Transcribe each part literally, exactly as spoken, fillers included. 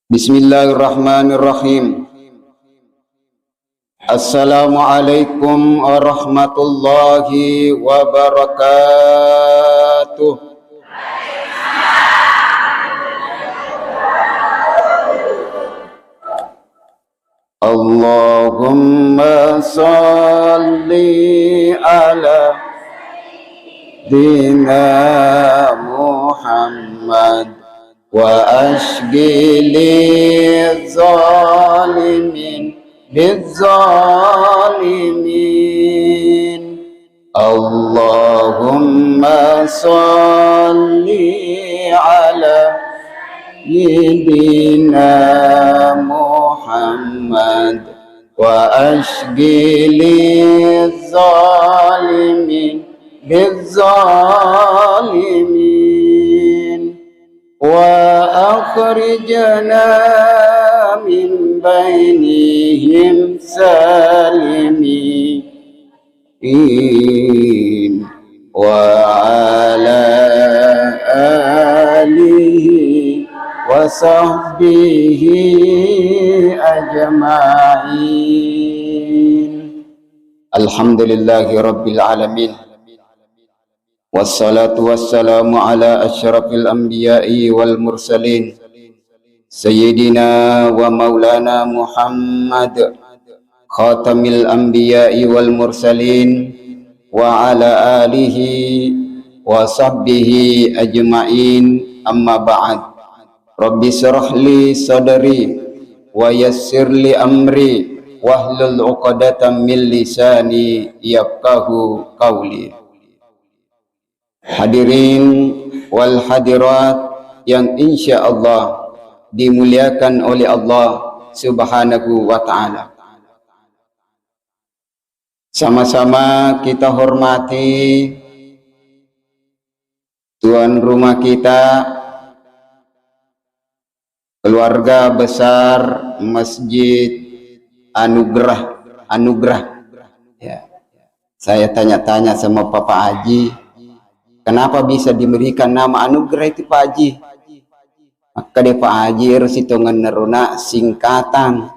Bismillahirrahmanirrahim. Assalamualaikum warahmatullahi wabarakatuh. Allahumma salli ala Sayyidina Muhammad wa ashghili zalimin bizzalimin. Allahumma salli ala Sayyidina Muhammad wa ashghili zalimin bizzalimin. Wa akhrijna min bainihim salimin. Wa ala alihi wa sahbihi ajma'in. Alhamdulillahi rabbil alamin. Wassalatu wassalamu ala asyrafil anbiya'i wal mursalin, Sayyidina wa maulana Muhammad, khatamil anbiya'i wal mursalin, wa ala alihi wa sahbihi ajma'in, amma ba'd. Rabbi syrah li sadri, wa yassir li amri, wahlul uqdatan min lisani yafqahu qawli. Hadirin wal hadirat yang insya Allah dimuliakan oleh Allah Subhanahu wa Ta'ala. Sama-sama kita hormati tuan rumah kita, keluarga besar Masjid Anugerah, Anugerah. Ya. Saya tanya-tanya sama Bapak Haji, kenapa bisa diberikan nama Anugerah itu, Pak Haji? Makkeda Pak Haji, ero sitongenna rona singkatan.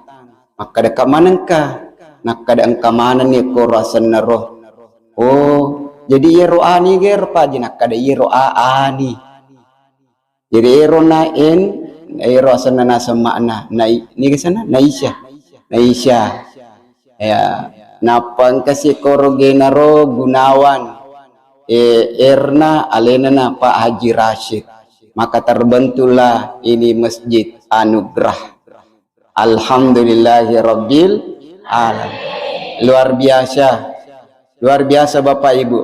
Makkeda ka manengka? Nakkeda engka manenni koro asenna ro. Oh, jadi iyaro ani gero, Pak Haji? Nakkeda iyaro a ani. Jadi ero na en, ero asenna naseng makna. Nai-, ni asenna? Naisha. Naisha. Ya, nappa engka sikoro genaro Gunawan. Eh, erna alena na Pak Haji Rashid. Maka terbentuklah ini Masjid Anugerah. Alhamdulillahi rabbil alamin. Luar biasa. Luar biasa, Bapak Ibu.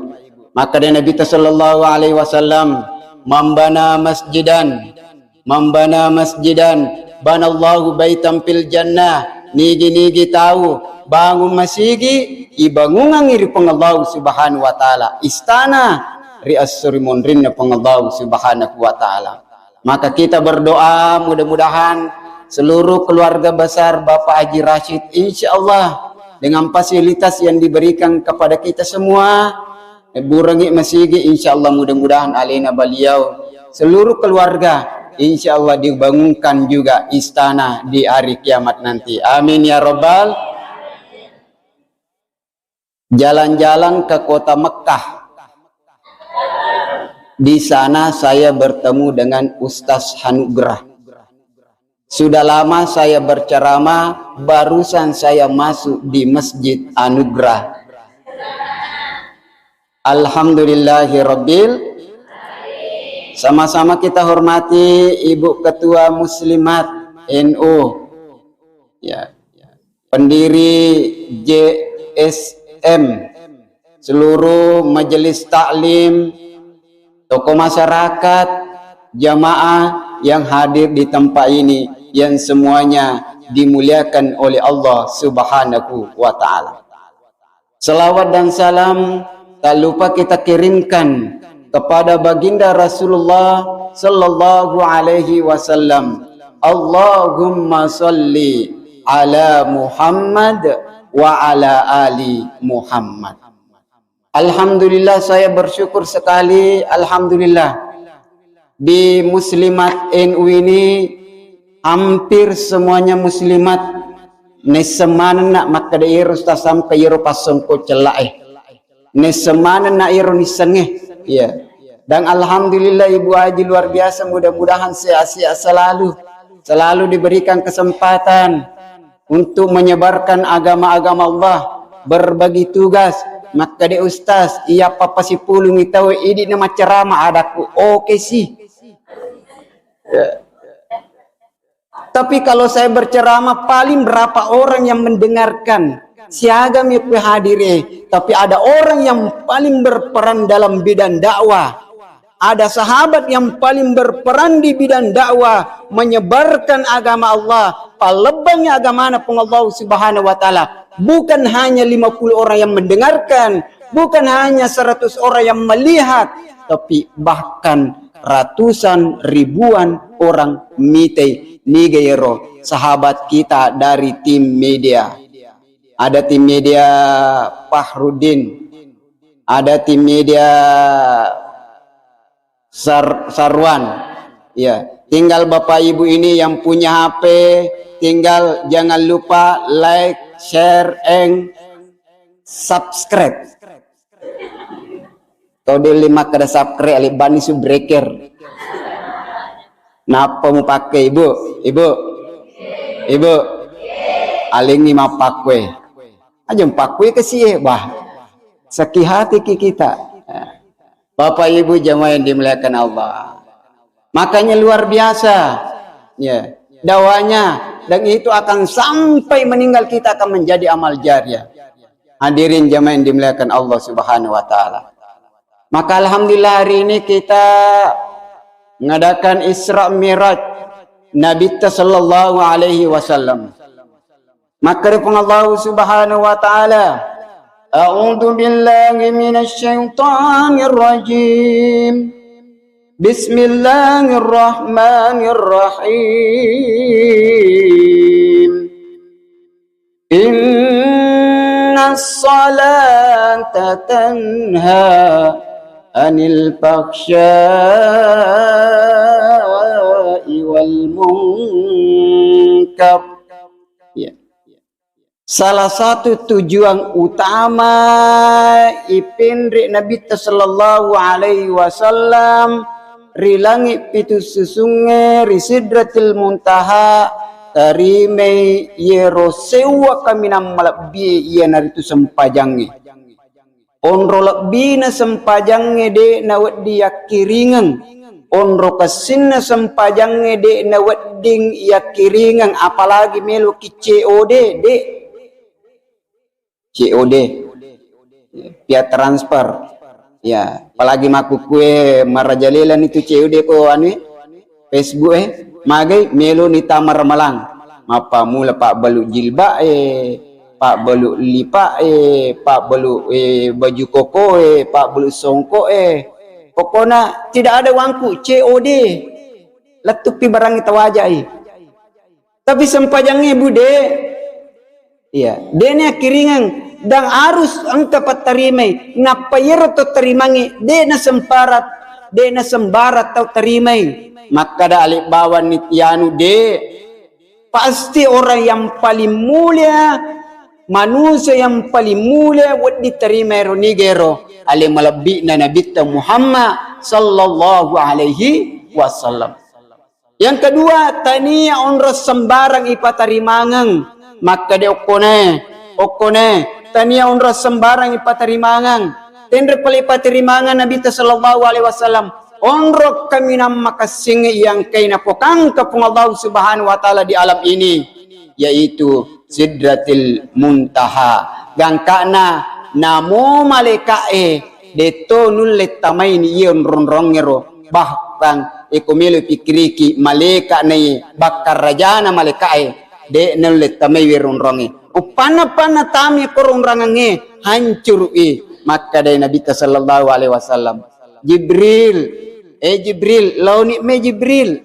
Maka dari Nabi sallallahu alaihi wasallam, "Man bana masjidan, man bana masjidan, banallahu baitan fil jannah." Nigi-nigi tau bangun masigi, ibangungangngi ri Puang Allah Subhanahu wa Ta'ala istana ri assuri monrinna Puang Allah Subhanahu wa Ta'ala. Maka kita berdoa, mudah-mudahan seluruh keluarga besar Bapak Haji Rashid, insya Allah, dengan fasilitas yang diberikan kepada kita semua, burangi masigi, insya Allah, mudah-mudahan alena beliau, seluruh keluarga, insya Allah dibangunkan juga istana di hari kiamat nanti. Amin ya rabbal. Jalan-jalan ke kota Mekah. Di sana saya bertemu dengan Ustaz Hanugrah. Sudah lama saya berceramah, barusan saya masuk di Masjid Anugrah. Alhamdulillahirabbil. Sama-sama kita hormati Ibu Ketua Muslimat N U. Ya. Pendiri J S M, seluruh majelis taklim, tokoh masyarakat, jamaah yang hadir di tempat ini, yang semuanya dimuliakan oleh Allah Subhanahu wa Ta'ala. Salawat dan salam tak lupa kita kirimkan kepada baginda Rasulullah sallallahu alaihi wasallam. Allahumma salli ala Muhammad wa ala ali Muhammad. Alhamdulillah, saya bersyukur sekali, alhamdulillah, di Muslimat N U ini Hampir semuanya muslimat, naisseng manenna makkeda iyaro ustaz sampai iyaro passongko cella'e. Naisseng manenna iyaro nissengnge. Iya. Dan alhamdulillah Ibu Haji luar biasa, mudah-mudahan sehat-sehat selalu. Selalu diberikan kesempatan untuk menyebarkan agama-agama Allah, berbagi tugas. Makkeda ustaz, iya papasipulungi tau idi na macerama adaku. Oke sih. Ya. Tapi kalau saya berceramah, paling berapa orang yang mendengarkan? Siaga mi ku hadir, eh. Tapi ada orang yang paling berperan dalam bidang dakwah. Ada sahabat yang paling berperan di bidang dakwah, menyebarkan agama Allah, pallebbangi agamana Puang Allah Subhanahu wa Ta'ala. Bukan hanya lima puluh orang yang mendengarkan, bukan hanya seratus orang yang melihat, tapi bahkan ratusan ribuan orang mitai. Niga iyaro sahabat kita dari tim media. Ada tim media Fahruddin, ada tim media Sar-, Sarwan. Ya, tinggal Bapak Ibu ini yang punya H P, tinggal jangan lupa like, share, and subscribe. Todel lima kada subscribe, alibani subscriber. Napa mu pakai, Ibu? Ibu? Ibu? Alingi mappakue. Aja mpakkue ke sie, bah. Sakit hati ki kita. Bapak Ibu jamaah yang dimuliakan Allah. Makanya luar biasa. Ya. Dawanya, dan itu akan sampai meninggal kita akan menjadi amal jariah. Hadirin jamaah yang dimuliakan Allah Subhanahu wa Ta'ala. Maka alhamdulillah hari ini kita ngadakan Isra Mi'raj Nabitta sallallahu alaihi wasallam. Makkeda Puang Allah Subhanahu wa Ta'ala, "A'udzu billahi minasy syaithanir rajim. Bismillahirrahmanirrahim. Innas salata tanha anil fahsya'i wal munkar." Ya. Salah satu tujuan utama ipinri Nabitta sallallahu alaihi wasallam ri langi pitu susungnge, ri Sidratil Muntaha, tarimai iyero sewwa kaminang malebbi, iyanaritu sempajangnge. Onro lebbina sempajangnge de' nawedding yakkiringeng. Onro kessinna sempajangnge de' nawedding yakkiringeng, apalagi meloki C O D, de'. C O D. Via transfer. Ya, apalagi makkukue marajalela nitu C O D ko anu, Facebook e, magai meloni tama ramalang. Mappamula pabbalu jilbab e, pabbalu lipa e, pabbalu, eh, baju koko e, pabbalu songko e. Pokokna tidak ada wangku, C O D. Lettupi barangi tawajai. Tapi sempajangnge, Bu, de'. Iya, de' na yakkiringeng dan harus engka pattarimai. Nappa iyero to tarimangnge de' na sembarat, de' na sembarat tau tarimai. Makkada ale' bawang ni tianu de'. Pasti orang yang paling mulia, manusia yang paling mulia wedding tarimai ro nigero ale' malebbi'na Nabitta Muhammad sallallahu alaihi wasallam. Yang kedua, tania onrong sembarang ipatarimangeng. Makkeda okkone, okkone, tania onrong sembarang ipatarimangeng. Tenre pale ipatarimangeng Nabitta sallallahu alaihi wasallam. Onrong kaminang makessing yang kai napokangka Puang Allah Subhanahu wa Ta'ala di alam ini, yaitu Sidratil Muntaha. Gangkana namo malaeka'e, de'to nulle tamaini iye onrong-rongngero. Bahkan, eko melo pikiriki, malaeka' nai bakkarajana malaeka'e, de' nulle tamai we ronrongnge. Uppanna-panna tami ko ronrangengnge, hancuru'i. Makkadai Nabitta sallallahu alaihi wasallam, "Jibril, eh Jibril, laoni me Jibril."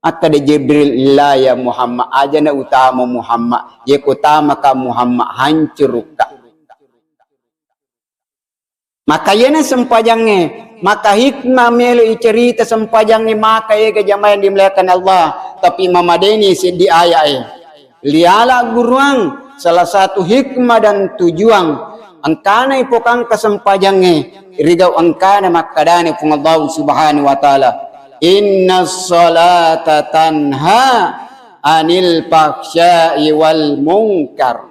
Akkada Jibril, "La ya Muhammad, aja na utama Muhammad. Yeko tamaka Muhammad, hancurukka." Maka iyana sempajangnge, maka hikmah melo icerita sempajangnge, maka ega jamaah yang dimuliakan Allah, tapi mamadeni seddi ayat e. Liala guruang, salah satu hikmah dan tujuan engkana ipokangka sempajangnge, rigau engkana makkadani Puang Allah Subhanahu wa Ta'ala, "Inna salata tanha anil fahsya'i wal munkar."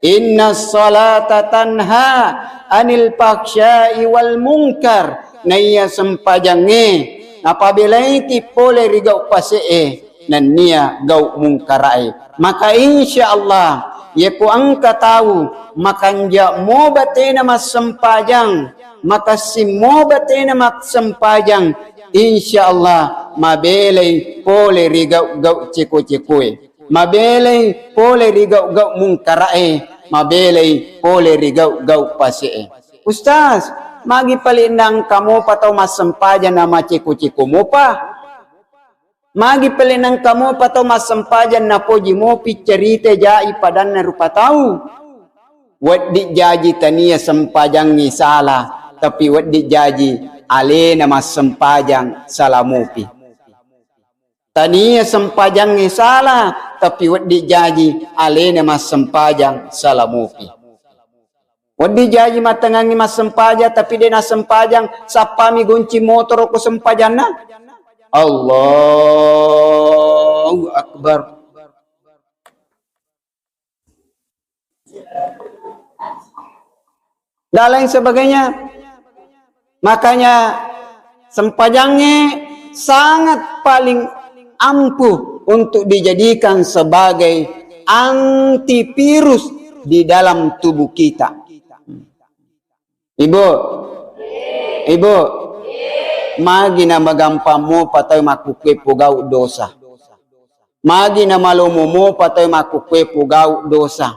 Inna salata tanha anil fahsya'i wal munkar. Naiya sempajangnge napabelaiki pole ri gau pase'e nennia gau mungkarae. Maka insya Allah, yeko engka tau makanja mo batena massempajang, makassimmo batena massempajang, insya Allah mabelai pole ri gau-gau ceko-cekoe. Mabelai pole ri gau-gau mungkarae, mabelai pole ri gau-gau pase'e. Ustaz, magi pale nangka mopa tau massempajang na maceko-ceko mopa? Magi pale nangka mopa tau massempajang napoji mopi cerita jai padanna rupa tau? Wedding jaji tania sempajangngi sala, tapi wedding jaji alena massempajang sala mopi. Tania sempajangnge sala, tapi wedding jaji alena massempajang sala mopi. Wedding jaji mattengangngi massempajang, tapi de nassempajang, sappami gonci motoro ko sempajanna. Allahu Akbar. Dan lain sebagainya. Makanya sempajangnge sangat paling ampuh untuk dijadikan sebagai antivirus di dalam tubuh kita. Ibu, ibu, magi na magampang mopa tau makkukkue pogau dosa. Magi na malomo mopa tau makkukkue pogau dosa.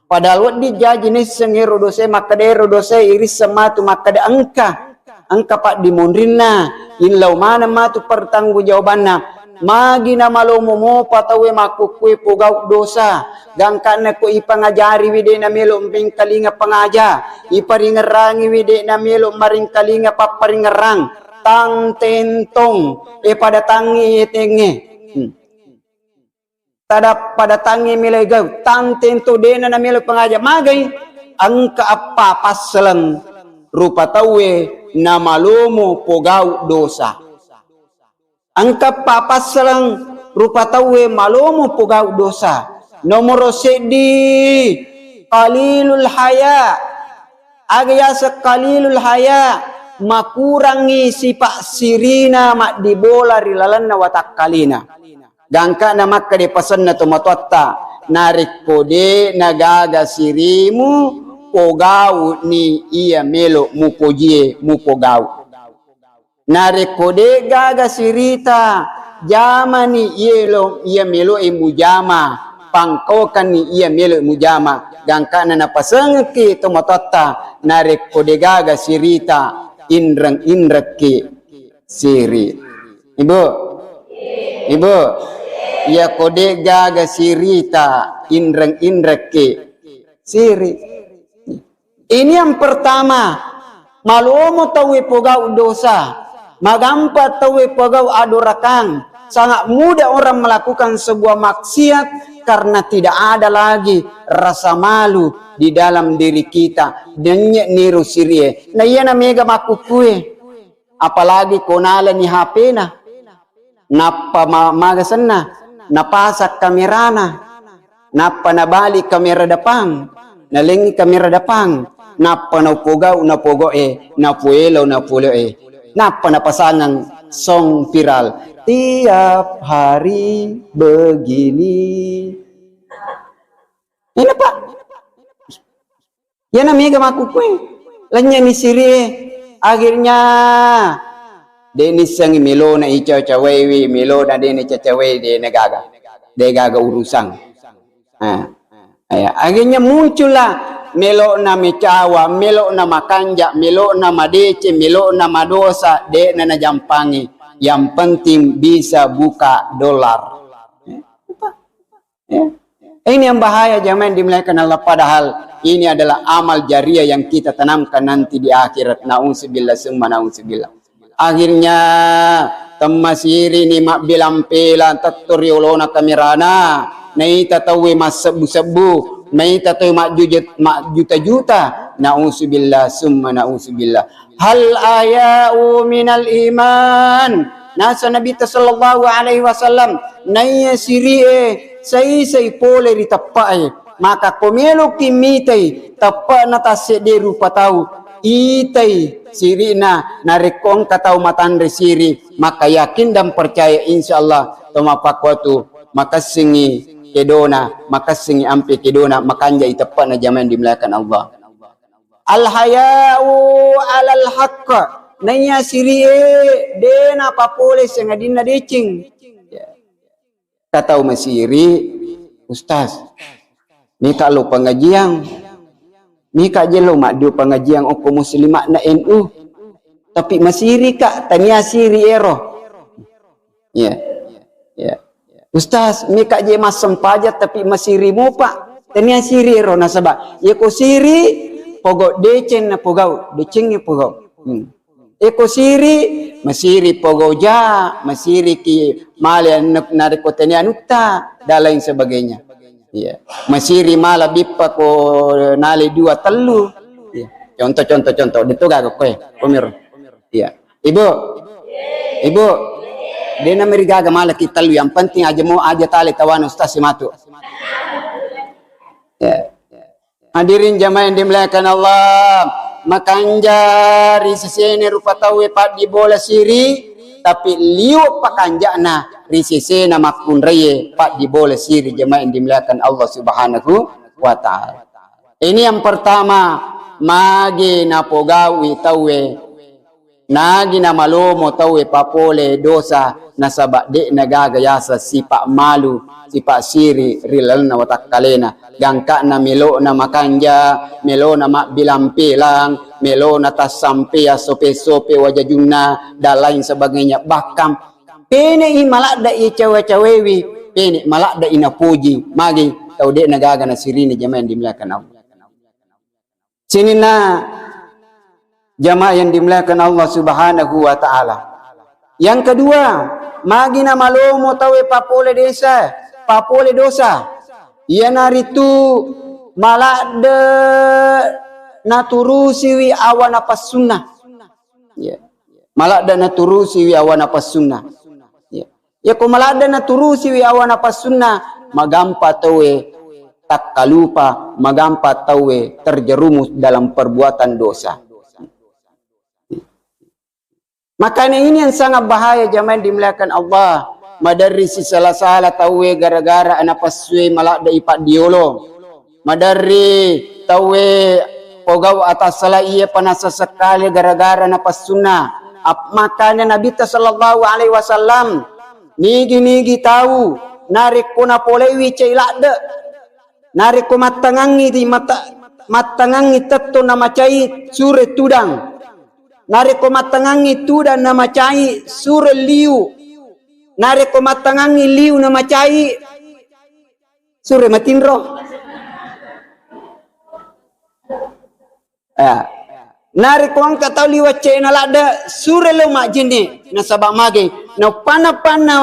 Padahal wedding jaji naisseng ero dosae, makkeda ero dosae irisseng matu, makkeda engka, engka paddimonrinna, illau maneng matu pertanggungjawabanna. Magi na malomo mopa tauwe makkukkue pogau dosa, gangkanna ko ipangajariwi de namelo mengkalinga pangaja, iparingerangiwi de namelo maringkalinga papparingerang, tang tentong, e pada tangi e tenge. Hmm. Tada pada tangi milai gau, tang tentong dena namelo pangaja. Magai? Engka eppa passeleng rupa tauwe namalomo pogau dosa. Engka eppa passeleng rupa tauwe malomo pogau dosa. Nomoro seddi, qalilul haya. Aga yaseng qalilul haya? Makurangngi sipa sirina maddibola ri lalenna watakkalena. Gangkana makkeda pasenna tomatoatta, narekko de nagaga sirimu, pogau ni iya melo mupojie mupogau. Narekko de'gaga sirita, jamani iyelo-, iya melo'e mujama, pangkaukanni iya melo'e mujama, gangkana napasengekki tomatoatta, narekko de'gaga sirita, inreng-inrekki siri. Ibu, ibu, iyako de'gaga sirita, inreng-inrekki siri. Ini yang pertama, malomo tauwe pogau dosa, magampa tauwe pogau adorakang. Sangat mudah orang melakukan sebuah maksiat karena tidak ada lagi rasa malu di dalam diri kita. Denye niru sirie. Na iyana mega makkukue. Apalagi ko nalani H P-na. Nappa ma-, maga senna, napasang kamerana, nappa nabali kamera depang, nalengngi kamera depang, nappa napogau napogo'e, napuelo napuelo'e, nappa napasangang song viral, "Tiap hari begini." Ini, Pak. Iyana mega makkukue, lennyani sirie. Akhirnya, de nissengi melona icacawaiwi, melona de nicacawai, de negaga. De gaga urusan. Ah. Ya, akhirnya muncullah melona mecawa, melona makanja, melona madece, melona madosa, de na najampangi. Yang penting bisa buka dolar. Ya. Eh, Ini yang bahaya, jamaah yang dimuliakan Allah, padahal ini adalah amal jariah yang kita tanamkan nanti di akhirat. Nauzubillah summa nauzubillah. Akhirnya temmasiri ni mabbilang-pelang tetto ri olona kamerana. Naita tauwe massebbu-sebbu, naita tauwe majjujet-, majjuta-juta. Nauzubillah summa nauzubillah. Hal haya'u minal iman. Nasa Nabitta sallallahu alaihi wasallam, naiya siri'e saisai pole ri teppa'e. Maka ko meloki mitai teppa'na tassedde rupa tau, itai siri'na. Narekko engka tau matanre siri, maka yakin dan percaya, insya Allah, to mappakkuatu makessingi kedona, makessingi ampe kedona, makanjai teppa'na, jamaah yang dimuliakan Allah. Al haya'u alal haqq. Naiya siri'e de napapole sangadinna deceng. Ya. Ka tau masiri, Ustaz, mika lo pengajian, mika je lo maddu pengajian okko muslima'na N U. Tapi masiri ka, tania siri ero. Iya. Iya. Ustaz, mika je massempajang tapi masiri mopa. Tania siri ero nasaba. Iya ko siri, pogo deceng na pogau, deceng na pogau. Hmm. Eko siri, masiri pogo ja, masiri ki male anu-, narekko tania anutta, dan lain sebagainya. Iya. Masiri mala bippa ko nale dua tellu. Iya. Contoh, contoh, contoh. Detu gaga koe, komiro. Iya. Ibu. Ibu. Dena merigaga mala ki tellu, yang penting aja mau aja tale tawana ustaz si matu. Ya. Hadirin jamaah yang dimuliakan Allah, makanja ri sesena rupa tauwe paddi bola siri, tapi liu pakanja'na ri sesena makkunraie paddi bola siri, jamaah yang dimuliakan Allah Subhanahu wa Ta'ala. Ini yang pertama, magi napogaui tauwe. Nagi namalomo tauwe papole dosa, nasaba de'na gaga yaseng sipa malu, sipa siri ri lalenna watakkalena. Gangka'na melo'na makanja, melo'na mabbilang-pelang, melo'na tassampea sope-sope wajajunna, dan lain sebagainya. Bahkan pene'i maladde'i cawe-cawewi, pene' maladde'i napuji. Magi tau de'na gaga nasirini, jamaah yang dimuliakan Allah. Sininna jamaah yang dimuliakan Allah Subhanahu wa Ta'ala. Yang kedua, magi namalomo tauwe papole desa, papole dosa. Iyanaritu maladde naturusiwi awa napassunna. Ya. Maladde naturusiwi awa napassunna. Ya. Yako maladde naturusiwi awa napassunna, magampa tauwe takkalupa, magampa tauwe terjerumus dalam perbuatan dosa. Makanya ini yang sangat bahaya, jamaah yang dimuliakan Allah. Maderri sisala-sala tauwe gara-gara napassuwe maladde ipaddiolo. Maderri tauwe pogau atassala iye panasa sekkale gara-gara napassunna. Ap-, makanya Nabitta sallallahu alaihi wasallam, nigi-nigi tau narekko napolewi cai ladde, narekko mattangangngi di mata-, mattangangngi tetto namacai sure tudang, narekko mattangangngi tudang namacai sure liu, narekko mattangangngi liu namacai sure matinro. Ya. Narekko engka tau liwat cena ladde, sure lo majjenne, nasaba mage, nauppanna-panna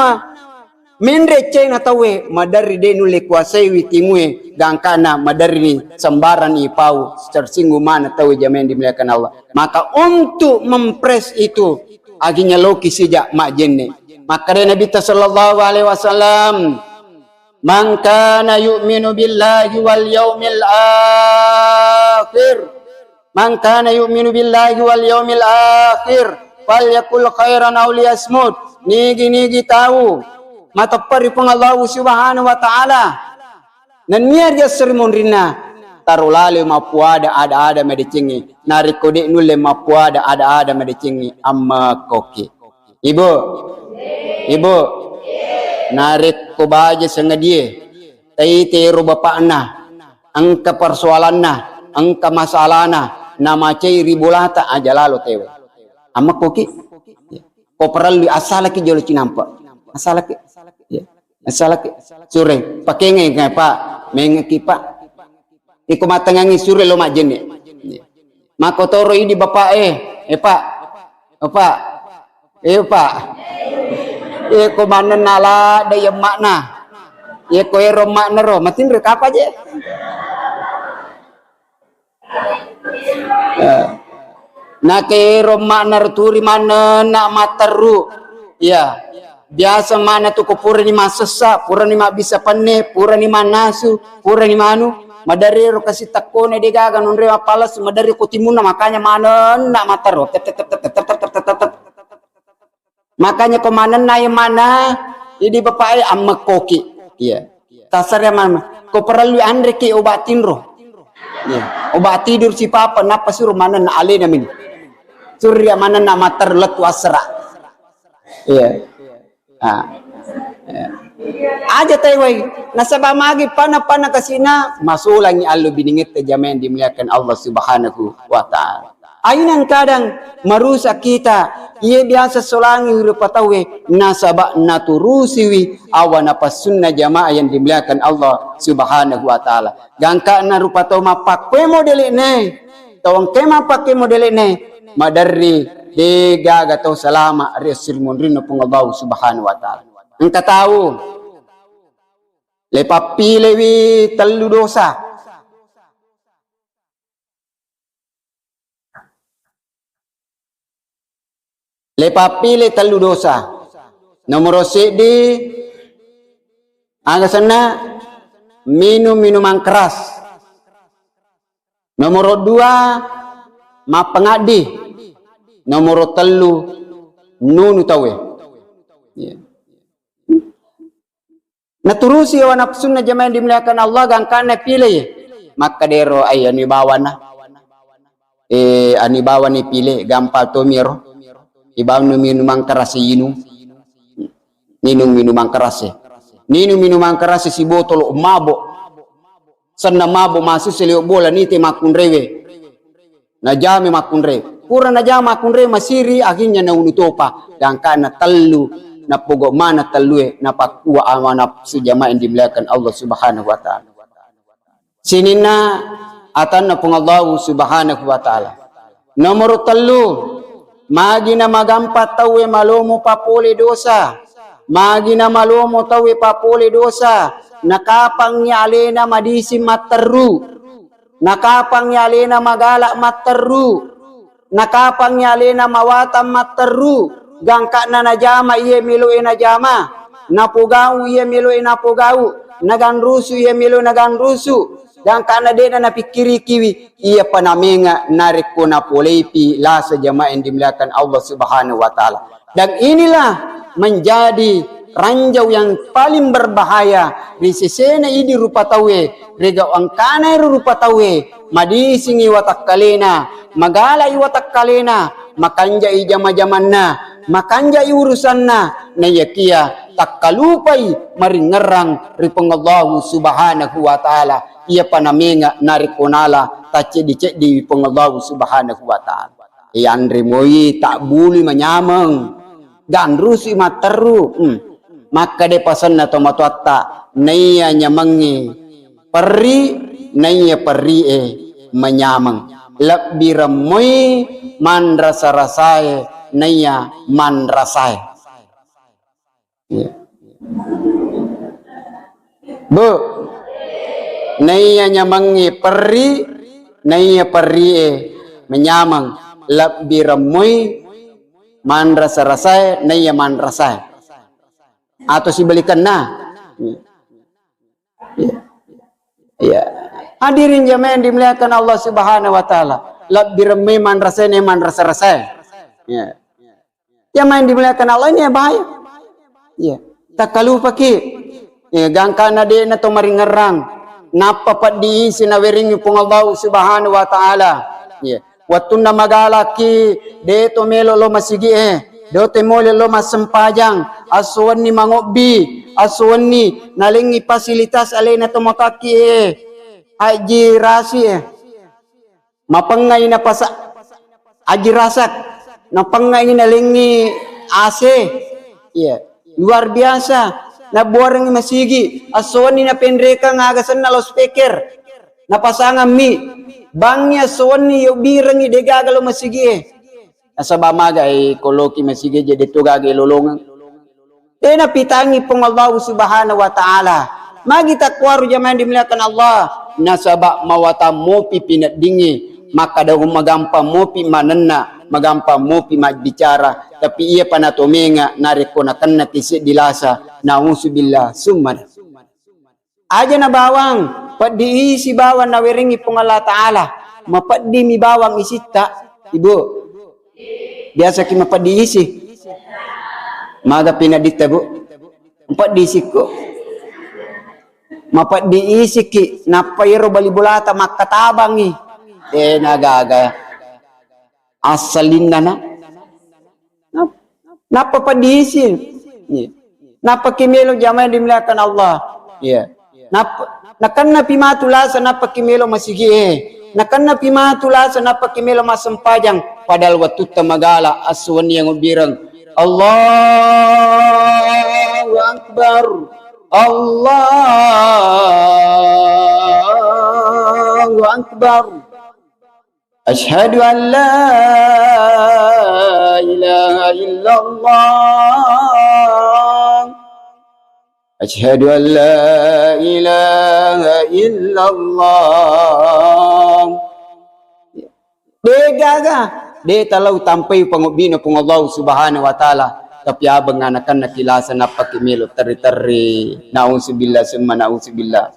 menre cena tauwe, maderri de nulle kuasaiwi timue, gangkana maderri ni sembarang ipau, tersinggung mana tauwe, jamaah yang dimuliakan Allah. Maka untuk mempres itu, akhirnya loki sija majjenne. Maka dari Nabi sallallahu alaihi wasallam, "Man kana yu'minu billahi wal yaumil akhir, man kana yu'minu billahi wal yaumil akhir, falyakul khairan aw liyasmut." Nigi-nigi tau mateppa ri Puang Allahu Subhanahu wa Ta'ala, nennia ri esso ri monrinna, taro lalo mappuada ada-ada madecengnge. Narekko de nulle mappuada ada-ada madecengnge, ammakkoki. Ibu, ibu, narekko baja sengadie, taitero bapakna, engka persoalanna, engka masalana, namacai ri bolata, aja lalo tewe. Ammakkoki. Ko parellu asalaki jolo cinampa. Asalaki. Ya. Asalaki. Sure, pakengnge, Pak. Mengeki, Pak. Iko matengangi sure lo majjenne. Makkotoro idi bapak e, eh, Pak. Bapak. Eh, Pak. Eh, ko manenna ladde emma'na. Ye ko ero emma'na ro, matinro kapa je. Eh. Nakero emma'na ro turi manenna matteru. Iya. Biasa mana tu ko purani massessa, purani mabbissa penne, purani mannasu, purani manu, maderri ro kasi takkone de gaga nonre mappalessu, maderri ko timunna, makanya manenna matteru. Tep, tep, tep. Makanya ko manenna ye mana, idi bapak e ammekkoki. Iya. Tasare mana, ko parellu anreki obat tinro. Iya. Obat tidur si papa, nappa suro manenna alena mini. Surya manenna matteru lettu assara. Iya. Ah. Iya. Aja taiwai. Nasaba magi pana-pana kasina, masulangi allo biningette jamaah yang dimuliakan Allah Subhanahu wa Ta'ala. Ainang kadang marusak kita, iye biasa solangi rupa tauwe, nasaba naturusiwi awa napassunna jamaah yang dimuliakan Allah Subhanahu wa Ta'ala. Gangkana rupa tau mappakkue modele'ne, tau engke mappakkue modele'ne, maderri de gaga tau salama ri esso ri munrinna Puang Allah Subhanahu wa Ta'ala. Engka tau le pappilewi tellu dosa. Le pappile tellu dosa. Nomoro seddi, aga senna? Minum minuman keras. Nomoro dua, mappangaddi. Nomoro tellu, nunu tauwe. Iya. Naturusi hawa nafsunna jamaah yang dimuliakan Allah, gangkanna pile ye. Makkadero ai anu ibawana. Eh, anu ibawana pile, gampang tomi ero. Ibawa minum minuman keras inung. Minum minuman keras e. Minum minuman keras e sibotolo mabo. Senna mabo masuk selio bola nite makkunrewe. Najami makkunre. Pura najama makkunre masiri, akhirnya naunu topa. Gangkana tellu, napogo mana tellue, napakkua awa nafsu jamaah yang dimuliakan Allah Subhanahu wa Ta'ala. Sininna atanna Puang Allahu Subhanahu wa Ta'ala. Nomoro tellu, magi na magampa tauwe malomo papole dosa. Magi na malomo tauwe papole dosa. Nakapangngi alena madising matteru. Nakapangngi alena magala matteru, nakapangngi alena mawatang matteru, gangka'na najama iye melo'e najama, napogau iye melo'e napogau, naganrusu iye melo'e naganrusu, gangka'na de'na napikkirikiwi, iyapa namenga narekko napoleipi lasa jamaah yang dimuliakan Allah Subhanahu wa Ta'ala. Dan inilah menjadi ranjau yang paling berbahaya ri sesena idi rupa tauwe, ri gau engkana ero rupa tauwe, madisingi watakkalena, magalai watakkalena, makanjai jama-jamanna, makanjai urusanna, naiyakia takkalupai maringngerang ri Puang Allahu Subhanahu wa Ta'ala. Iyapa namenga narekko nala tacceddi-ceddi Puang Allahu Subhanahu wa Ta'ala. Yanre moi tabbului manyameng, ganrusui matteru. Hmm. Makkeda pasenna tomatoatta, naiya nyamengnge perri, naiya perrie manyameng. Lebbireng moi manrasa-rasae naiya manrasae. Iya. Bu, naiya nyamengnge perri, naiya perrie menyameng, lebbireng moi manrasa-rasae naiya manrasae. Atau sibalikanna. Iya. Iya. Hadirin jamaah yang dimuliakan Allah Subhanahu wa Ta'ala. Lebbireng moi manrasae naiya manrasa-rasae. Iya. Jamaah yang dimuliakan Allah, ini ya bahaya. Iya. Takkalupaki. Iya, gangkana de'na to maringngerang. Nappa peddi isi nawerengi Puang Allah Subhanahu wa Ta'ala. Iya. Wettunna magalaki, de to melo lo masigi e, de to melo lo massempajang, asso wenni mangobbi, asso wenni nalengi fasilitas alena to makakki e, haji rasi e. Mapengngai napasa-, aji rasak, napengngai nalengngi A C. Iya, luar biasa. Nabbuarengngi masigi, esso wenni napenrekeng aga senna loudspeaker. Napasangang mi, bangngi esso wenni yobbirengngi degaga lo masigi e. Nasaba maga e koloki masigi e je de'to gaga lolongeng. De napitangngi Puang Allahu Subhanahu wa Ta'ala. Magi takkuaro jamaah yang dimuliakan Allah? Nasaba mawatang mopi pineddingngi, makkada magampang mopi manenna, magampang mopi mabbicara. Tapi iyapa natomenga narekko nakennaki seddi lasa, nauzubillah, summa. Aja na bawang, peddi isi bawang nawerengngi Puang Allah Ta'ala. Mapeddi mi bawang isitta, Ibu. Biasaki mapeddi isi. Maga pinedditta, Bu? Mapeddi isikku. Mapeddi isiki, nappa iyaro bali bolata makkatabangngi. De nagaga. Assalinna na. Nap-, nappa peddi isi. Iya. Nappa ki melo jamaah yang dimuliakan Allah. Iya. Nappa, nakennapi matu lasa nappa ki melo masigi e. Nakennapi matu lasa nappa ki melo massempajang. Padahal wattutta magala, esso wenni yang ubbireng. Allahu Akbar. Allahu Akbar. Asyhadu an la ilaha illallah. Asyhadu an la ilaha illallah. Degaga, de talau tampai pangobbina Puang Allah Subhanahu wa Ta'ala. Tapi abeng anakanna kilasa nappaki melo terri-terri. Nauzubillah summa nauzubillah.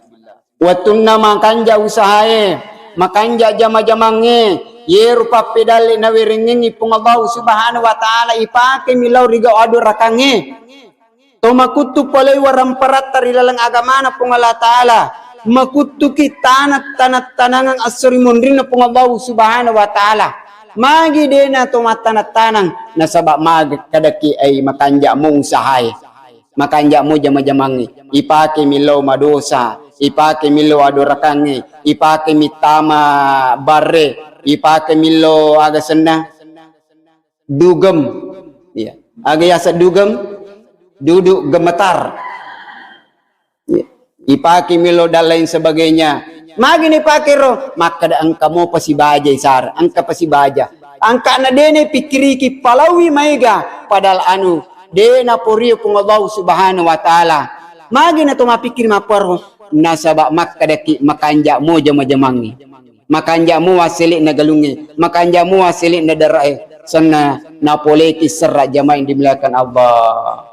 Wettunna makanja usahae, makanja jama-jamangnge, yero pappedalle nawerengngengngi Puang Allahu Subhanahu wa Ta'ala, ipakemi lao ri gau adorakangnge. To makuttu paloi waramparatta ri laleng agamana Puang Allah Ta'ala, makuttuki tanat-tanat-tanangang esso ri monrinna Puang Allahu Subhanahu wa Ta'ala. Magi dena to mattanat-tanang, nasaba maga kadaki ai makanja mo usahae. Makanja mo jama-jamangnge, ipake millau madosa, ipake millau adorakangnge, ipake mittama barre, ipake millau aga senna dugem. Iya. Aga yaseng dugem? Duduk gemetar. Iya. Ipake millau dan lain sebagainya. Magi ni pake ro? Makkeda engka mo pasibaja isara, engka pasibaja. Angkana dene pikiriki palaui maega, padahal anu, de naporio Puang Allah Subhanahu wa Ta'ala. Magi na to mapikkiri mapparo? Nasaba makkedaki makanja mo jama-jamangnge. Makanja mo wassele'na galungnge, makanja mo wassele'na darae. Senna napoleki serra jamaah yang dimuliakan Allah.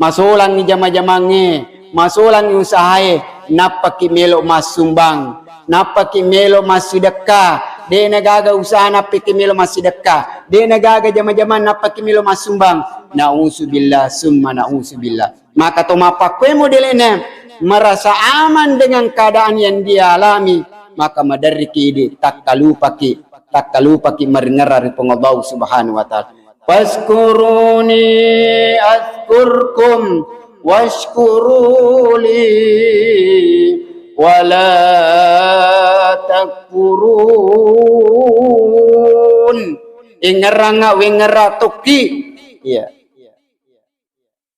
Masolangngi jama-jamangnge, masolangngi usahae, nappaki melo massumbang, nappaki melo massidekka, de nagaga usaha nappaki melo massidekka, de nagaga jama-jamang nappaki melo massumbang. Nauzubillah summa nauzubillah. Maka to mappakkoe modele'na merasa aman dengan keadaan yang dia alami, maka maderriki idi takkalupaki, takkalupaki maringerra ri Puang Allah Subhanahu wa Ta'ala. Fazkuruni azkurkum washkuruli wala takfurun. Ingerranga wengerra tokki. Iya.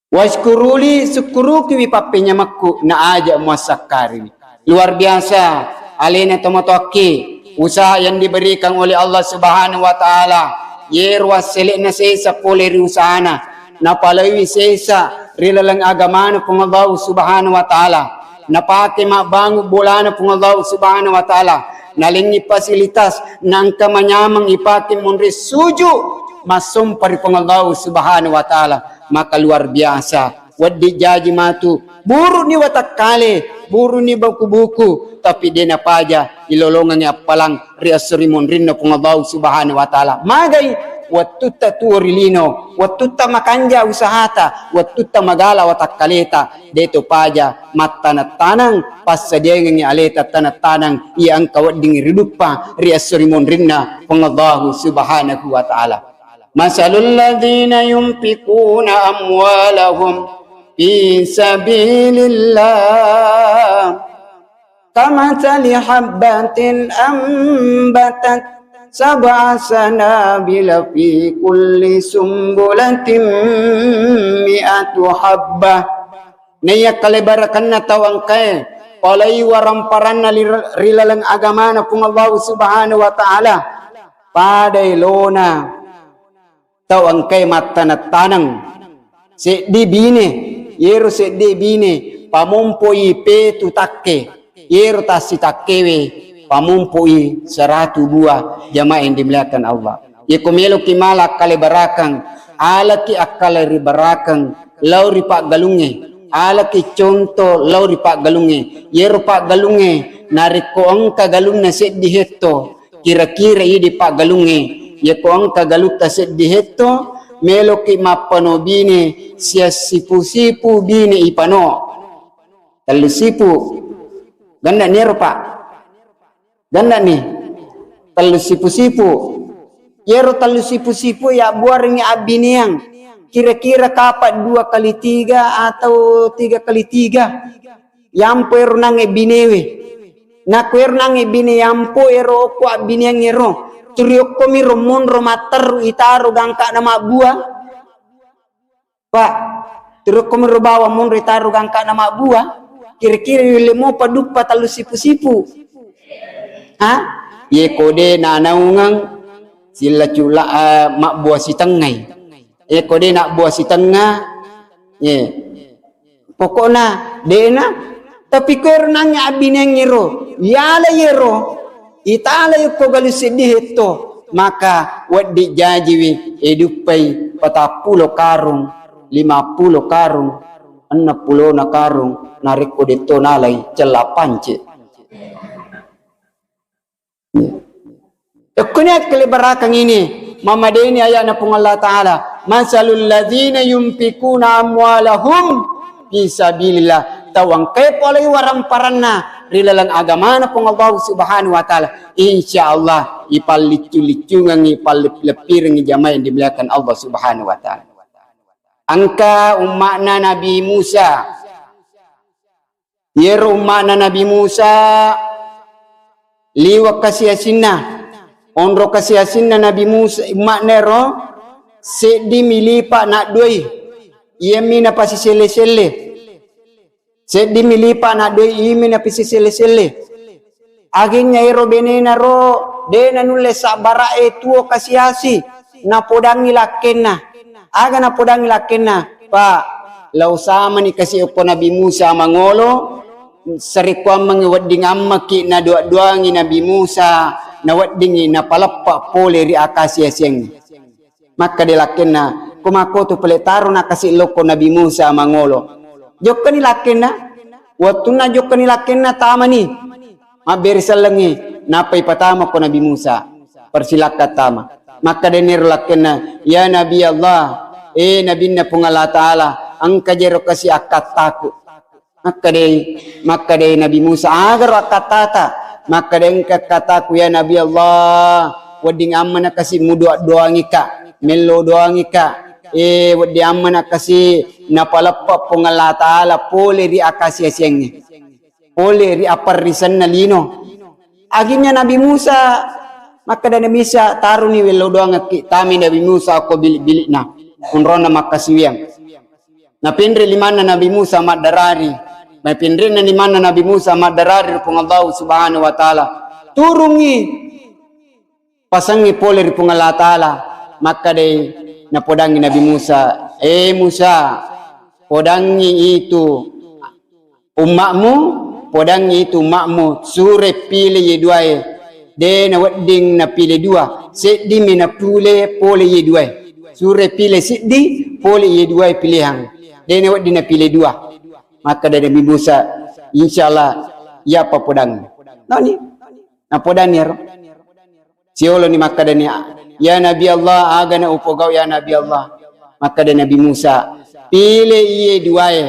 Washkuruli, sukkurukiwi pappenyamekku, na aja muassakkariwi. Luar biasa, alena tomatoakki, usaha yang diberikan oleh Allah Subhanahu wa Ta'ala. Yero wassele'na sesa pole ri usahana, napalaiwi sesa ri laleng agamana Puang Allah Subhanahu wa Ta'ala. Napake mabbangung bolana Puang Allah Subhanahu wa Ta'ala. Nalengngi fasilitas, naengka manyameng ipake monri suju massompa ri Puang Allah Subhanahu wa Ta'ala. Maka luar biasa. Wedding jaji matu, buruni watakkale, buruni buku-buku, tapi de napaja ilolongengngi appalang ri esso ri monrinna Puang Allah Subhanahu wa Ta'ala. Magai? Wettutta tuo ri lino, wettutta makanja usahata, wettutta magala watakkaleta, de to paja mattaneng-taneng, passadiangengngi aleta taneng-taneng iya engka wedding riduppa ri esso ri monrinna Puang Allah Subhanahu wa Ta'ala. Masalul ladzina yunfiquna amwalahum fi sabilillah kamatsali habbatin ambatat sab'a sanabila fi kulli sumbulatin mi'atu habbah Naiya kalebarakenna tau engkae polei waramparanna ri, ri laleng agamana Puang Allahu Subhanahu wa Ta'ala, pada elona tau engkae mattaneng-taneng. Seddi bine, yero seddi bine pamompoi petu takke, yero tassitakkewe pamompoi seratu buah. Jamaah yang dimuliakan Allah, yeko meloki mala akkalebarakeng, alaki akkaleribarakeng lao ri paggalungnge, alaki conto lao ri paggalungnge. Yero paggalungnge narekko engka galunna seddi hetto, kira-kira idi paggalungnge, yeko engka galutta seddi hetto, meloki mappano bine siassipu-sipu bine ipano. Tellu sipu. Ganna'ni ero, Pak? Ganna'ni? Tellu sipu-sipu. Yero tellu sipu-sipu yabbuarengngi abbineang. Kira-kira kapak dua kali tiga atau tiga kali tiga. Yampo ero nangnge binewe. Nakko ero nangnge bine yampo ero okko abbineang ero. Turiokkomi ro monro matteru itaro gangka'na mabbua. Pak, terus komiro bawang monro itaro gangka'na mabbua, kira-kira yulle mopa duppa tellu sipu-sipu? Ha? Ye kode nanaungeng silla cula, eh, mabbua sitengngai. Ye kode nabbua sitengnga, ye. Pokokna de'na, tapi ko ero nangnge abbineang ero, yala yero, itala yukko galu seddi hetto, maka wedding jajiwi eduppai patappulo karung, limappulo karung, enneng pulona karung, narekko detto nalai cella pance. Ekkuni akkelebarakeng ini, mamadeni ayana Puang Allah Ta'ala, "Masalul ladzina yunfikuna amwalahum fi sabilillah." Tau engkae polei waramparanna ri laleng agamana Puang Allah Subhanahu wa Ta'ala, insya Allah ipalliccu-liccungengngi, ipalleppi-leppirengngi. Jamaah yang dimuliakan Allah Subhanahu wa Ta'ala. Engka umma'na Nabi Musa. Yero umma'na Nabi Musa liwa' kasi-asinna. Onro kasi-asinna Nabi Musa, umma'na ero seddi milipa' nadduai. Iyami napasiselle-selle. Seddi milipa' nadduai imi napasiselle-selle. Akhirnya ero benena ro de' nanulle sabbara'e tuo kasi-asi, napodangngi lakkenna. Aga napodangngi lakkenna? Pak, lao samani kasi okko Nabi Musa mangolo, sarekkuammengngi wedding ammaki nadoa-doangi Nabi Musa, naweddingngi napaleppa pole ri akasi-asiangnge. Makkeda lakkenna, ko makkotu pale taro nakasi lokko Nabi Musa mangolo. Jokkani lakkenna, wettunna jokkani lakkenna tamani. Mabbere sellengngi, nappa ipatama ko Nabi Musa. Persilakan tama. Makkedani ro lakkenna, "Ya Nabi Allah, eh Nabinna Puang Allah Ta'ala, engka jero kasi akkattaku." Makkedai, makkedai Nabi Musa, "Agaro akkattata?" Makkeda, "Engka akkattaku ya Nabi Allah, wedding ammana kasi mudoa-doangika, mello doangika. Eh, wedding ammana kasi napaleppa Puang Allah Ta'ala pole ri akasi-asiangnge." Pole ri apparrisenna lino. Akhirnya Nabi Musa, makkeda Nabi Musa, "Taruni wello doangekki." Tami Nabi Musa ko bilik-bilikna, onronna makkasiwiang. Napinri limanna Nabi Musa maddarari. Napinrinna limanna Nabi Musa maddarari ri Puang Allah Subhanahu wa Ta'ala. Turungi, pasangngi pole ri Puang Allah Ta'ala, makkedai, napodangngi Nabi Musa, "Eh Musa, podangngi itu umma'mu, podangngi itu umma'mu, sure pile ye duae, de' nawedding napile dua, seddimi napule pole ye duae. Sure pile seddi, pole ye duae pilihang. De' nawedding napile dua." Makkeda Nabi Musa, "Insya Allah, iyapa podangngi." Nani? Napodanni ero. Sioloni makkedani, "Ya Nabi Allah, agana upogau ya Nabi Allah?" Makkeda Nabi Musa, "Pile iye duae.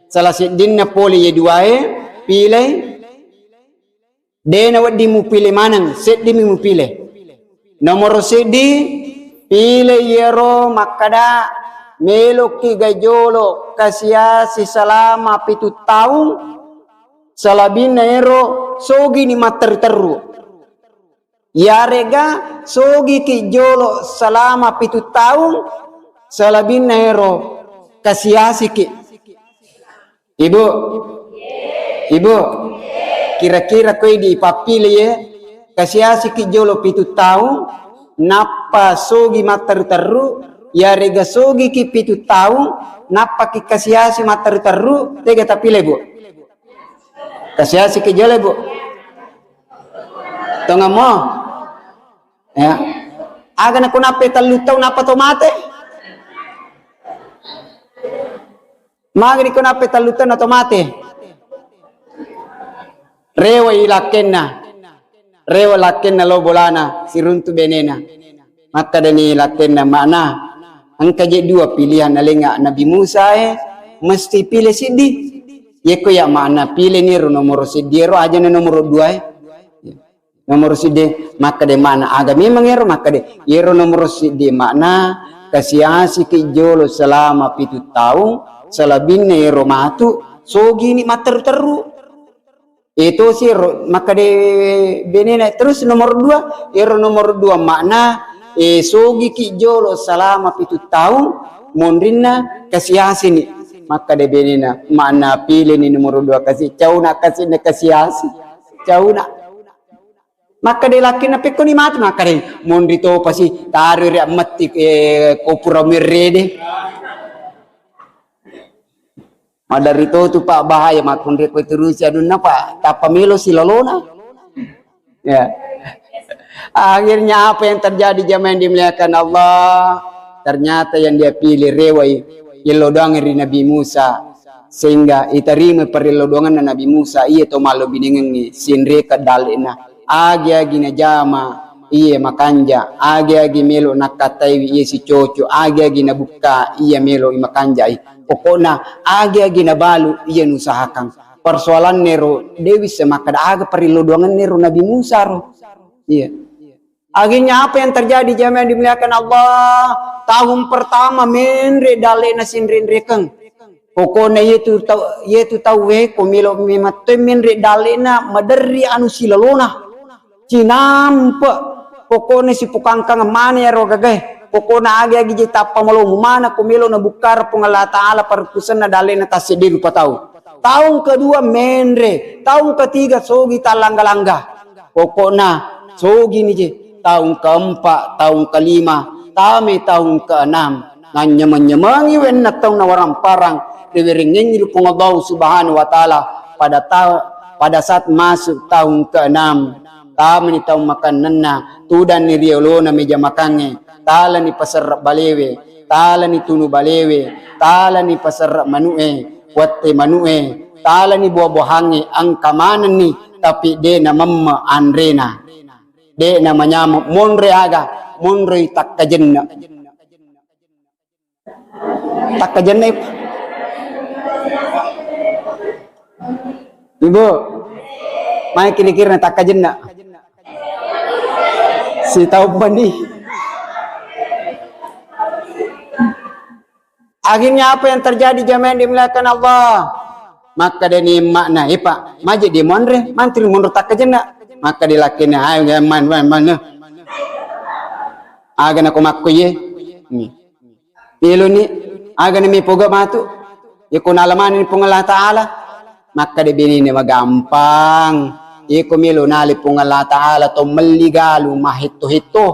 Salah seddinna pole iye duae, pile. De' nawedding mupile maneng, seddimi mupile. Nomoro seddi, pile iyero makkeda meloki ga jolo kasiasi selama pitu taung, salabinna ero sogini matteru-teru. Yarega sogiki jolo selama pitu taung, salabinna ero kasiasiki. Ibu, ibu, kira-kira koe di pappile ye, kasiasiki jolo pitu taung, nappa sogi matteru-teru, yarega sogiki pitu taung, nappa ki kasiasi matteru-teru, tega tapile, Bu? Kasiasiki jolo, Bu? Tongamo? Ya. Aga nako nappe tellu taung nappa to mate? Magani ko nappe tellu taung na to mate? Rewa i lakkenna. Rewa lakkenna lo bolana, siruntu benena. Makkadani lakkenna, "Makna, engka je dua pilihan alenga Nabi Musa e, mesti pile siddi." Yekko ya makna pile ni ro nomoro siddi ero, aja na nomoro dua e. Nomoro siddi, makkeda makna aga memang ero, makkeda ero nomoro siddi makna kasiasiki jolo selama pitu taung, selebihna ero matu sogini matteru-teru. Etosi ero makkeda benena. Terus nomor dua, ero nomor dua makna, e, sogiki jolo selama pitu taung, monrinna kasiasini. Makkeda benena, makna pileni nomor dua kasi, cauna kasi na kasiasi. Cauna. Makkeda lakkenna, "Pekkoni matu?" Makkeda, "Monri topasi, taroi ri ammetti, e, ko pura merrede." Maderri to tu, Pak, bahaya makkunrai ko terusi adunna, Pak, tappa melo silalona. Ya. Akhirnya apa yang terjadi, jamaah yang dimuliakan Allah? Ternyata yang dia pilih rewai illo doang ri Nabi Musa, sehingga itarima parillo doanganna Nabi Musa, iya to mallo binengengngi sinreka dalle'na. Agi-agi najama, iya makanja, agi-agi melo nakkataiwi, iya sicoco, agi-agi nabukka, iya melo i makanjai. Pokokna agi-agi nabalu, iya nusahakan. Persoalannero de wisseng makkeda aga parillo doangennero Nabi Musa ro. Iya. Akhirnya apa yang terjadi, jamaah yang dimuliakan Allah? Tahun pertama menre dalle'na sinre-rekeng. Pokokna yetu tau, yetu tau we ko melo mematto menre dalle'na, maderri anu silalona. Cinampe. Pokokna sipukangkang mana ero gagae. Pokokna agi-agi je tappa malomo mana ko melo nabukkara Puang Allah Taala parukkusenna dalle'na tasseddi rupa tau. Taung kedua menre, taung ketiga sogi tallangga-langga. Pokokna sogini je. Taung keempat, taung kelima, tame taung keenam. Nanyameng-nyamengi wenna taung nawaramparang riwerengengngi ri Puang Allah Subhanahu wa Ta'ala pada ta-, pada saat masuk taung keenam. Tamani taung makannenna, tudanni ri olona meja makangnge, talani paserre balewe, talani tunu balewe, talani paserre manu'e, wette manu'e, talani buah-buahangnge, engka manenni, tapi de namemme anrena. De namanyameng, monre aga, monroi takkajenne. Takkajenna, Ibu. Mai kira-kira na takkajenna. Sitaung mani. Akhirnya apa yang terjadi, jamaah yang dimuliakan Allah? Makkadani emma'na, "Eh, Pak, maje dia monre, mantri monro takkajenna." Makkada lakkainna, "Ayo, man, man, man." Aga nako makko iye. Ni. Meloni, aga na mepoga matu. Iko nala manenni Puang Allah Ta'ala. Makkada benena, "Magampang. Iko melo nala Puang Allah Ta'ala, to melli galu mahetto-hetto.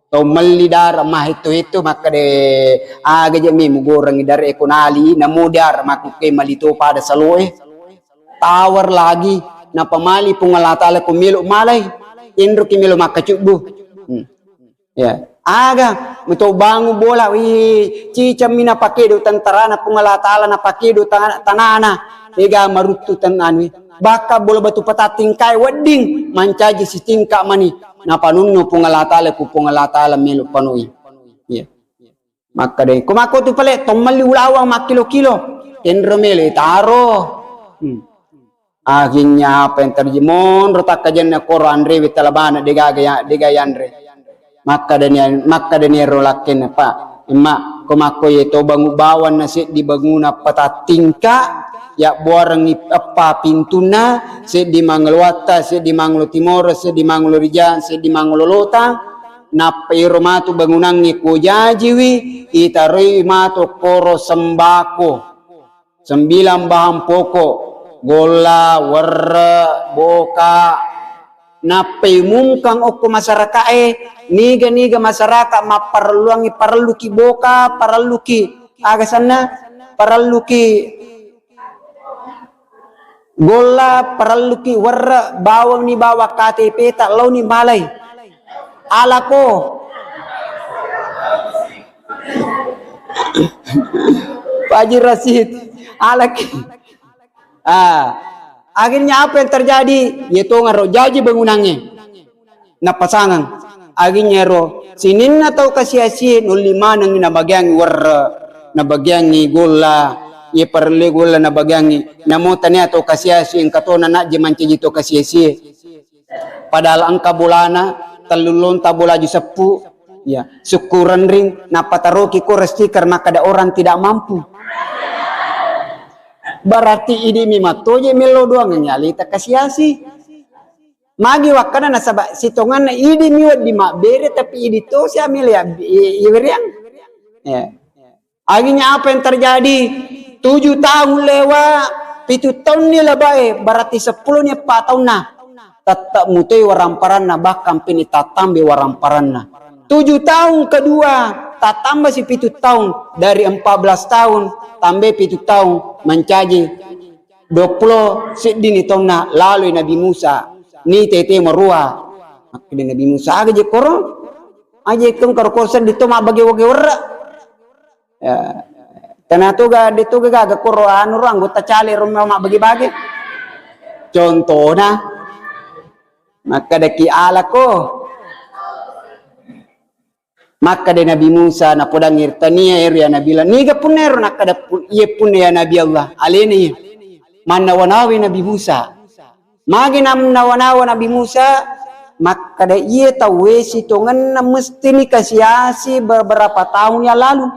To melli dara mahetto-hetto." Makkada, "Aga je mi mugorengngi dara iko nali, namo dara makkukke mali to pada saloe. Tawar lagi, napamali Puang Allah Ta'ala ko melo malai. Enroki melo makkacubbu." Hmm. Ya, aga meto bangu bola, wi, cicammi napakedo tentarana Puang Allah Ta'ala, napakedo ta-, tanana, ega maruttu tan-, anu, bakka bola batu patattingkai wedding mancaji sitingka mani, napanunno Puang Allah Ta'ala, ku Puang Allah Ta'ala melo panoi. Ya. Makkadai, ko makko tu pale, tommelli ulawang makkilo-kilo, tenro melo taro. Hmm. Akhirnya apa yang terjadi? Monro takkajenna koro anrewe talabana degaga ya, dega yanre. Makkadani, makkadani ero lakkenna, "Pak, emma, ko makko ye to bangu bawang na seddi banguna patattingka, ya buarengngi eppa pintunna, seddi mangalo watta, seddi mangalo timoro, seddi mangalo rijang, seddi mangalo lotang, nappa ero matu bangunangnge ko jajiwi, itaroi matu koro sembako." Sembilang bahan pokok, golla, werre, boka, nappeumumkang okko masyarakae, niga-niga masyarakat mapparelluangngi, parelluki boka, parelluki aga senna, parelluki golla, parelluki werre, bawangni bawang K T P ta, laoni malai. Alako. Pak Haji Rasid, alaki. Ah, akhirnya apa yang terjadi? Ye tongaro jaji bangunangnge. Napasangeng. Aginnyaro sininna tau kasiasie nolli manengngi nabagiangngi werre, nabagiangngi golla, ye parellu golla nabagiangngi. Namo tania tau kasiasie engka tona najje mancaji tau kasiasie. Padahal engka bolana, tellullonta bolaju seppu, ya, sukkurenring, napataroki koro stiker makkada orang tidak mampu. Berarti idimi mattoje mello doang nyalita kasiasi. Magi wakkana nasaba sitonganna idimi wedding mabbere tapi idi tosi amele ya, i-, iweriang. Ya. Akhirnya apa yang terjadi? Tujuh tahun lewat, pitu taunni labae, berarti seppulo ni eppa taunna. Tetap mutoi waramparanna, bahkan pini tatambe waramparanna. Tujuh tahun kedua, tatamba si pitu tahun, dari empat belas tahun, tambe pitu tahun, mencaji dua puluh seddini taunna, laloi Nabi Musa, ni tete marua. Makkeda Nabi Musa, aga je koro? Aje keng karo koro seddi to mabbage-bage werra. Ya. Tena toga, de toga gaga koro anu ro anggota cale ro mabbage-bage. Contona, makkadaki alako. Makkada Nabi Musa, napodangngi tania ero ya Nabi Allah. Niga punna ero? Nakkada pu-, iye punna ya Nabi Allah. Alena iye. Mannawa-nawai Nabi Musa. Magi namnawa-nawa Nabi Musa, makkada iye tauwe sitongenna mesti ni kasiasi beberapa tahun yang lalu.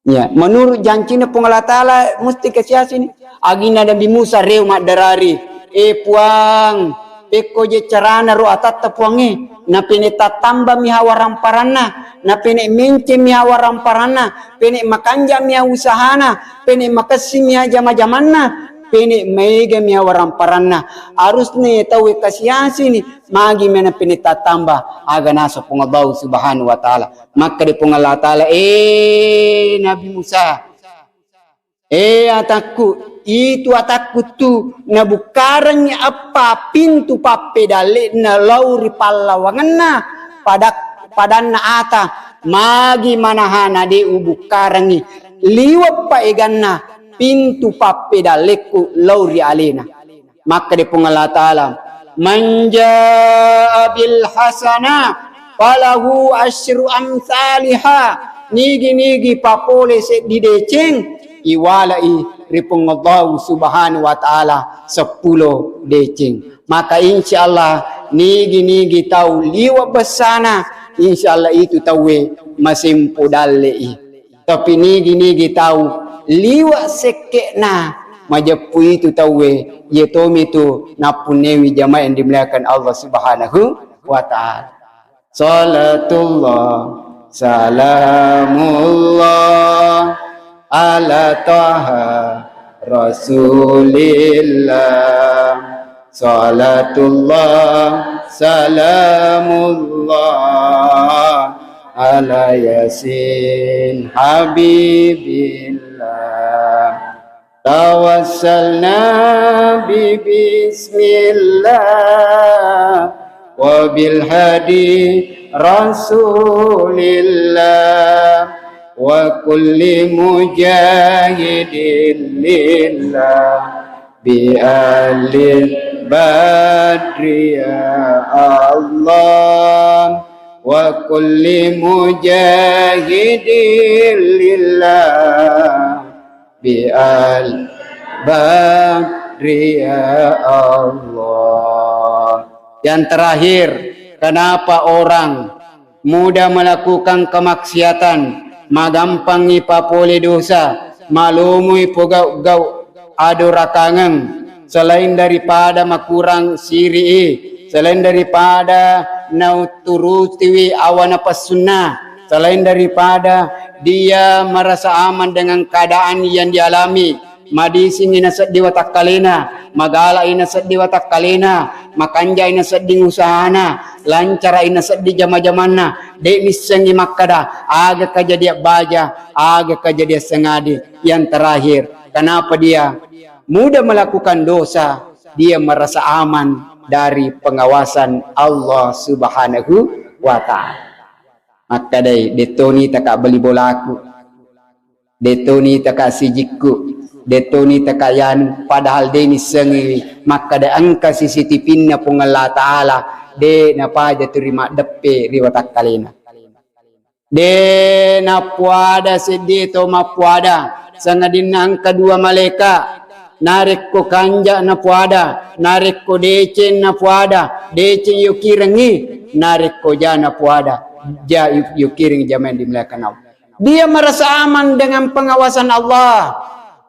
Ya, menurut jancinna Puang Allah Ta'ala mesti kasiasi ni. Aginna Nabi Musa reo maddarari, "Eh Puang, pekko je carana ro atatta Puangnge, napene tattamba miha waramparanna, napene menceng miha waramparanna, pene makanja miha usahana, pene makessi miha jama-jamanna, pene maega miha waramparanna." Harusna tauwe kasiasi ni, magi mena pene tattamba, aga nasa Puang Allah Subhanahu wa Ta'ala. Makkeda Puang Allah Ta'ala, "Eh, Nabi Musa, eh, atakku, itu atakku tu nabukkarengngi eppa pintu pappedalle'na lao ri pallawangenna pada-, padanna ata, magi manahana de ubukkarengngi liwe' paeganna pintu pappedallekku lao ri alena." Makkeda Puang Allah Ta'ala, "Man jaa bil hasanah falahu asyru amsaliha." Nigi-nigi papole seddi deceng, iwalai ri Puang Allah Subhanahu wa Ta'ala seppulo deceng. Maka insya Allah nigi-nigi tau liwe' bessana, insya Allah itu tauwe masempo dalle'i. Tapi nigi-nigi tau liwe' sekke'na, majeppu itu tauwe, iye tomi tu nappunnewi jamaah yang dimuliakan Allah Subhanahu wa Ta'ala. Salatullah, salamullah, ala Taha Rasulillah. Salatullah, salamullah, ala Yasin Habibillah. Tawassalna bi bismillah wa bil hadi Rasulillah wa kulli mujahidin lillah bi alil badri ya Allah wa kulli mujahidin lillah bi al badri ya Allah. Yang terakhir, kenapa orang mudah melakukan kemaksiatan, magampangngi papole dosa, malomoi pogau-gau adorakangeng, selain daripada makurang siri'i, selain daripada nauturutiwi awa napassunna, Selain daripada dia merasa aman dengan keadaan yang dialami, madisingi nasedding watakkalena, magala'i nasedding watakkalena, makanja'i nasedding usahana, lancara'i nasedding jama-jamanna, de' missengngi makkada aga kajadian baja, aga kajadian sengadi. Yang terakhir, kenapa dia mudah melakukan dosa? Dia merasa aman dari pengawasan Allah Subhanahu wa Ta'ala. Makkadai, dettoni taka beli bolaku, dettoni taka sijikku, dettoni taka yanu, padahal de' nissengiwi makkada engka C C T V-na Puang Allah Ta'ala, de' napaja tu ri maddeppe ri watakkalena. De' napuada seddie to mappuada, sangadinna engka dua malaika, narekko kanja napuada, narekko deceng napuada, deceng yokirengngi, narekko ja napuada, ja yokirengngi. Jamaah yang dimuliakan Allah. Dia merasa aman dengan pengawasan Allah.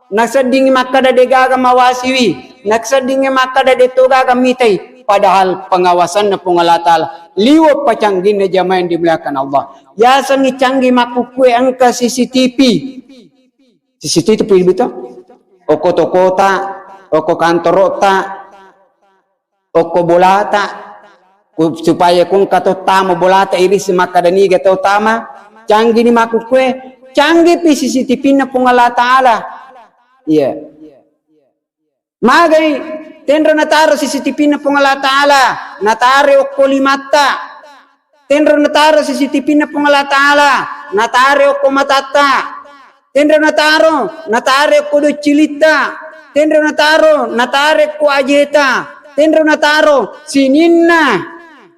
Naseddingngi makkada degaga mawasiwi, naseddingngi makkada deto gaga mitai, padahal pengawasanna Puang Allah Ta'ala liwe' pacangginna. Jamaah yang dimuliakan Allah. Yasengngi canggih makkukkue engka C C T V. C C T V itu betul? Okko tokota, okko kantorota, okko bolata, ku-, supaya ku engka to tama bolata iris makkada niga to tama, canggih ni makkukkue, canggih pi C C T V-na Puang Allah Ta'ala. Iya. Magai tenro nataro C C T V-na Puang Allah Ta'ala, nataro okko limatta. Tenro nataro C C T V-na Puang Allah Ta'ala, nataro okko matatta. Tenro nataro, nataro okko doccilitta. Tenro nataro, nataro okko ajeta. Tenro nataro sininna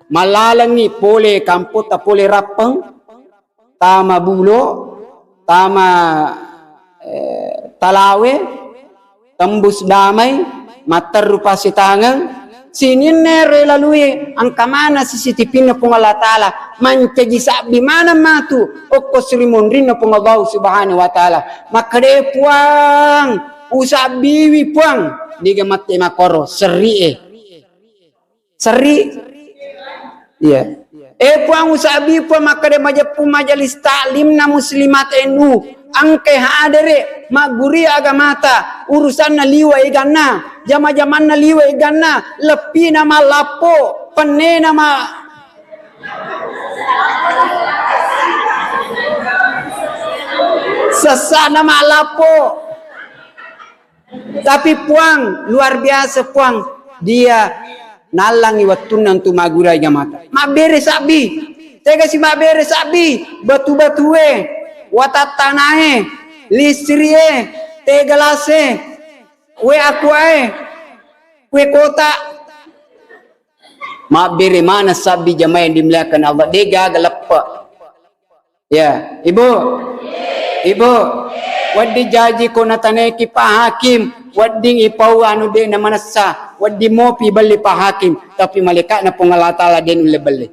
mallalengngi pole kampotta, pole Rappeng, tama Bulo, tama, eh, Talawe, tembus Damai, matteru Pasitangeng, sininna ero lalue engka maneng C C T V-na Puang Allah Ta'ala, mancaji sabbi maneng matu okko srimunrinna Puang Allah Subhanahu wa Ta'ala. Makkeda, "Puang, usabbiwi Puang." Niga mette makkoro, serri e. Serri. Iya. Eh, Puang, usabbi Puang, makkeda majeppu majelis taklimna muslimat N U. Engke hadere, magguri agamata, urusanna liwe eganna, jama-jamanna liwe eganna, leppina mallappo, pennena ma-, sessana mallappo. Tapi Puang, luar biasa Puang, dia nallangi wettunna untuk magguri agamata. Mabbere sabbi, tega si mabbere sabbi, batu-batue, watattanae, listrie, teh gelas e, kue aqua e, kue kotak. Mabbere maneng sabbi, jamaah yang dimuliakan Allah, degaga leppe. Ya, Ibu. Ibu. Wedding jaji ko natanaiki Pak Hakim, wedding ipau anu de' namanessa, wedding mopi belli Pak Hakim, tapi malaikatna Puang Allah Ta'ala de' nulle belli.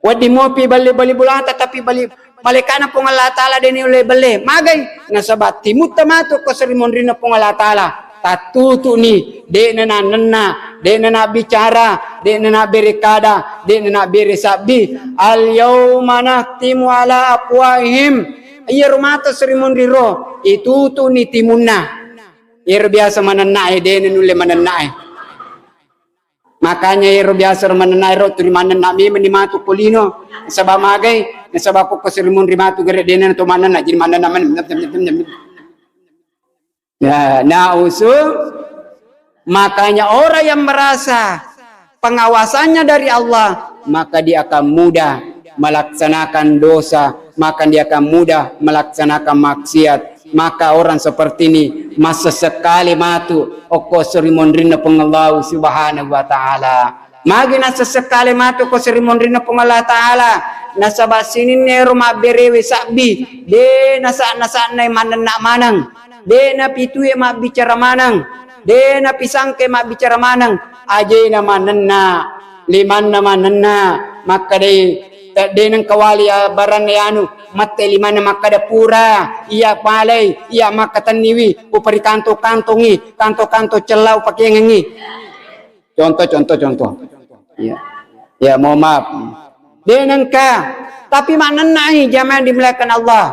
Wedding mopi belli, belli bolata, tapi belli malaikatna Puang Allah Ta'ala de' nulle belli. Magai? Nasaba timutta matu ko sri monrinna Puang Allah Ta'ala. Tattutu'ni, de'na nannenna, de'na nabbicara, de'na nabbere kada, de'na nabbere sabbi. Al yauma nakhtimu ala afwahihim. Iyaro matu sri monriro, itutu'ni timunna. Iyaro biasa manennae, de'na nulle manennae. Makanya iyaro biasa ro manennae ro, tuli manenna memeng ni matu ko lino. Nasaba magai, nasaba ko, ko sri monri matu gere, de'na to manenna, jadi manenna men-, Ya, na'uzu. Makanya orang yang merasa pengawasannya dari Allah, maka dia akan mudah melaksanakan dosa, maka dia akan mudah melaksanakan maksiat. Maka orang seperti ini masesekali matu okko sri monrinna Puang Allah Subhanahu wa Ta'ala. Magi nasesekali matu ko sri monrinna Puang Allah Ta'ala, nasaba sininna ero mabberewe sabbi, de' nasa-, nasa'nai manenna maneng, de' napitue mabbicara maneng, de' napisangke mabbicara maneng, ajena manenna, limanna manenna, makkedai, de' nengka wali, ah, baranna anu, mette limanna makkeda, "Pura, iya palei, iya makkatenniwi, upari kantong-kantongi, kantong-kantong cella upakengengi." Contoh, contoh, contoh. Iya. Ya, mohon maaf. De nengka, tapi mannennai jamaah yang dimuliakan Allah.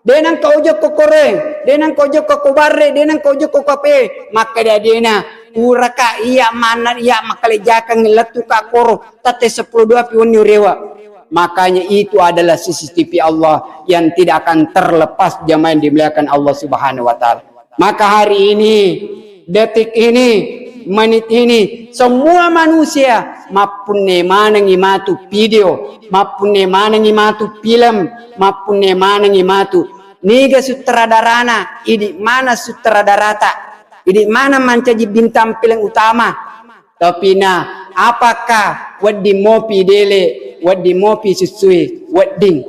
De nengka ojokko koroe, de nengka ojokko kobarre, de nengka ojokko kape. Makkeda dena, uraka iya manna iya makalejakeng lettuka koro, tette seppulo dua pi wenni urewa. Makanya itu adalah C C T V Allah yang tidak akan terlepas jamaah yang dimuliakan Allah Subhanahu wa Ta'ala. Maka hari ini, detik ini, menit ini, semua manusia mappunne manengi matu video, mappunne manengi matu film, mappunne manengi matu niga sutradarana, idi mana sutradarata, idi mana mancaji bintang film utama. Tapi na, apakah wedding mopi dele, wedding mopi sussui, wedding.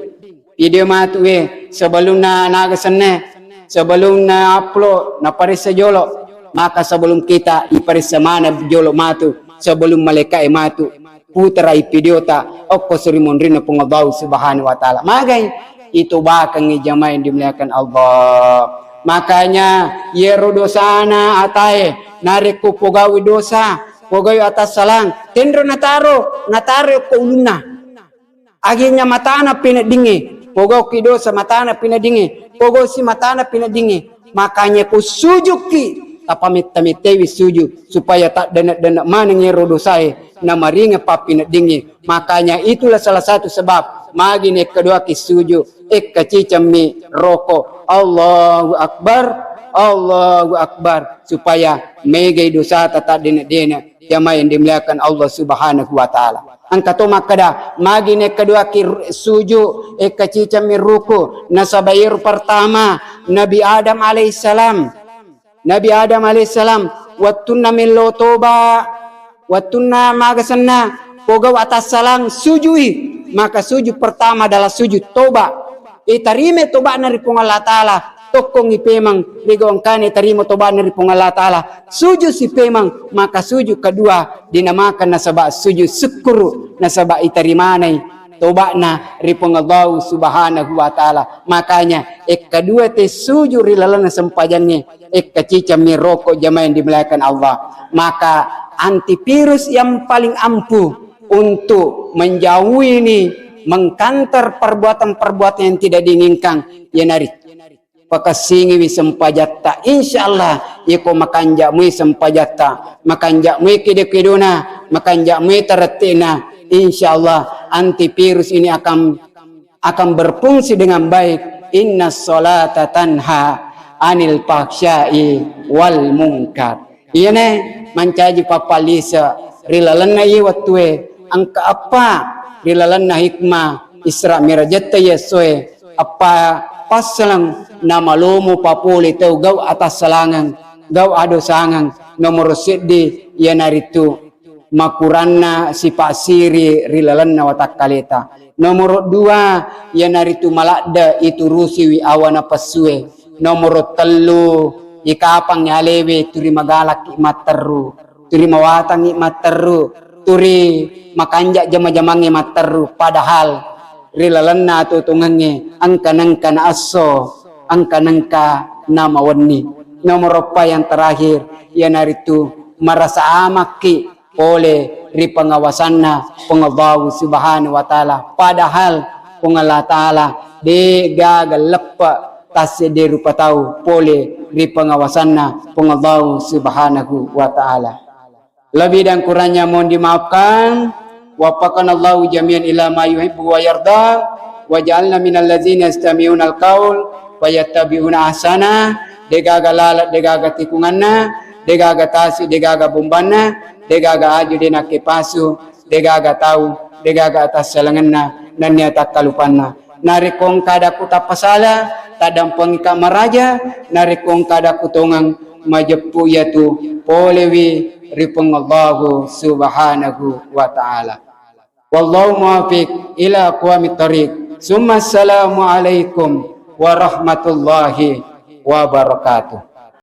Video matu we, sebelumna naga senne, sebelumna upload, naparessa jolo. Maka sebelum kita iparessa mana jolo matu, sebelum malaika e matu, puterai video ta, okko suri monrinna Puang Allah Subhanahu wa Ta'ala. Magai, itu bakengi jamaah yang dimuliakan Allah. Makanya, yero dosana atae, narekko pogawi dosa, pogawi atassalang, tenro nataro, nataro ko ulunna. Akhirnya matana peneddingnge, pogauki dosa matana peneddingnge, pogausi matana peneddingnge. Makanya ko sujukki, tapametta-mettewi sujud, supaya tak denek-denek maneng ero dosae, namaringa pappineddingnge. Makanya itulah salah satu sebab magi nekkeduaki sujud, ekkacicammi roko. Allahu Akbar, Allahu Akbar, supaya megai dosata tak denek-denek. Jamaah yang dimuliakan Allah Subhanahu wa Ta'ala. Engka to makkeda, magi nekkeduaki ru-, suju, ekkacicammi ruku, nasaba iyaro pertama, Nabi Adam alaihissalam. Nabi Adam alaihissalam, wettunna mello toba, wettunna maga senna, pogau atassalang, sujui. Maka sujud pertama adalah sujud toba. Itarima toba'na ri Puang Allah Ta'ala, tokkongngi pemeng, ri gau engkana itarima toba'na ri Puang Allah Ta'ala, sujusi pemeng, maka sujud kedua dinamakan nasaba sujud syukur, nasaba itarimanai toba'na ri Puang Allah Subhanahu wa Ta'ala. Makanya, ekkadua te sujud ri lalenna sempajangnge, ekkacicammi roko jamaah yang dimuliakan Allah. Maka antivirus yang paling ampuh untuk menjauhi ini, mengkanter perbuatan-perbuatan yang tidak diinginkan, iyanari pakessingiwi sempajatta. Insya Allah, iko makanja mui sempajatta, makanja mui kedo-kedona, makanja mui tarette'na. Insya Allah, antivirus ini akan, akan berfungsi dengan baik. Inna salata tanha anil fahsyai wal munkar. Iyana mancaji pappalise ri lalenna iye wettue, engka eppa ri lalenna hikmah Isra Mirajetta iye essoe, eppa passaleng namalomo papole tau gau atassalangeng, gau adosangeng. Nomoro seddi iyanaritu makuranna sipa siri ri lalenna watakkaleta. Nomoro dua iyanaritu maladde iturusiwi awa napessue. Nomoro tellu, ikapang alewe turi magalaki matteru, turi mawatangngi matteru, turi makanja jama-jamangnge matteru, padahal ri lalenna atuo-tuongengnge engka nengka na esso, engka nengka na mawenni. Nomoro eppa yang terakhir iyanaritu marasa amakki pole ri pengawasanna Puang Allahu Subhanahu wa Ta'ala. Padahal Puang Allah Ta'ala de gaga leppe tassedde rupa tau pole ri pengawasanna Puang Allahu Subhanahu wa Ta'ala. Lebih dan kurangnya mohon dimaafkan. Waffaqanallahu jami'an ila ma yuhibbu wa yarda. Waj'alna minal ladzina yastami'unal qaul fayattabi'una ahsana. Degaga lalat, degaga tikunganna, degaga tasi, degaga bombanna, degaga aju de nakkepasu, degaga tau, degaga atassalengenna, nennia takkalupanna. Narekko engka adakku tappasala, taddampengika maraja, narekko engka adakku tongeng majeppu iyatu polewi ri Puang Allahu Subhanahu wa Ta'ala. Wallahu muwaffiq ila aqwamit thariq. Summa assalamu alaikum warahmatullahi wabarakatuh.